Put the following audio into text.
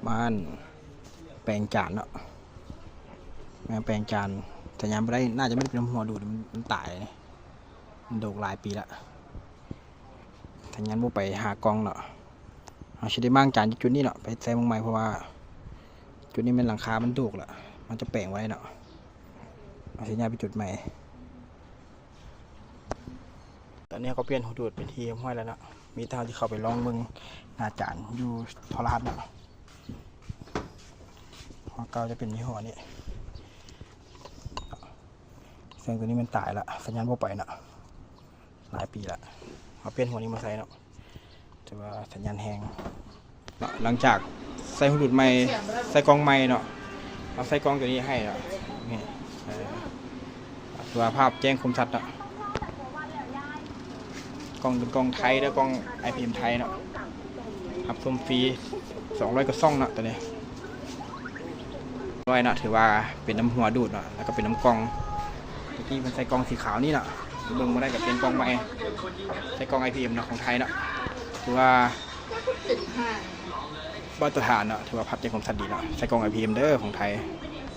ມາແປງຈານເນາະ ມາແປງຈານ ສັນຍານບໍ່ໄດ້ ໜ້າຈະບໍ່ໄດ້ເປັນຫົວດູດ ມັນ ມັນຕາຍ ມັນໂດກຫຼາຍປີລະ ສັນຍານບໍ່ໄປຫາກ້ອງເນາະ. ເຮົາຊິໄດ້ມ້າງຈານຢູ່ຈຸດນີ້ເນາະ ໄປໃສ່ໝ່ອງໃໝ່ ເພາະວ່າຈຸດນີ້ແມ່ນຫຼັງຄາມັນໂດກລະ ມັນຈະແປງບໍ່ໄດ້ເນາະ. ເຮົາຊິຍ້າຍໄປຈຸດໃໝ່. ຕອນນີ້ເຮົາກໍປ່ຽນຫົວດູດເປັນທີ່ຮຽບຮ້ອຍແລ້ວເນາະ ມີແຕ່ເຮົາຊິເຂົ້າໄປລອງເບິ່ງໜ້າຈານຢູ່ໂທລະທັດເນາະ ຫົວເກົ່າຈະເປັນຍີ່ຫໍ້ນີ້ ເຊິ່ງຕົວນີ້ມັນຕາຍລະ ສັນຍານບໍ່ໄປເນາະ ຫຼາຍປີລະ ເຮົາປ່ຽນຫົວນີ້ມາໃສ່ເນາະ ຖືວ່າສັນຍານແຮງເນາະ. ຫຼັງຈາກໃສ່ຫົວດູດໃໝ່ ໃສ່ກ້ອງໃໝ່ເນາະ ເຮົາໃສ່ກ້ອງຕົວນີ້ໃຫ້ເນາະ ນີ້ ເອີ ຖືວ່າພາບແຈ້ງຄົມຊັດເນາະ ກ້ອງເປັນກ້ອງໄທເດີ ກ້ອງ ໄອພີເອັມ ໄທເນາະ ຮັບຊົມຟຣີສອງຮ້ອຍກວ່າຊ່ອງເນາະ ຕົວນີ້ ຮ້ອຍເນາະ ຖືວ່າເປັນນຳຫົວດູດເນາະ ແລ້ວກໍເປັນນຳກ້ອງ. ຕະກີ້ເພິ່ນໃສ່ກ້ອງສີຂາວນີ້ເນາະ ເບິ່ງບໍ່ໄດ້ກໍປ່ຽນກ້ອງໃໝ່ ໃສ່ກ້ອງ ໄອພີເອັມ ເນາະ ຂອງໄທເນາະ ຖືວ່າມາດຕະຖານເນາະ ຖືວ່າພາບແຈ້ງຄົມຊັດດີເນາະ ໃສ່ກ້ອງ ໄອພີເອັມ ເດີ ຂອງໄທ.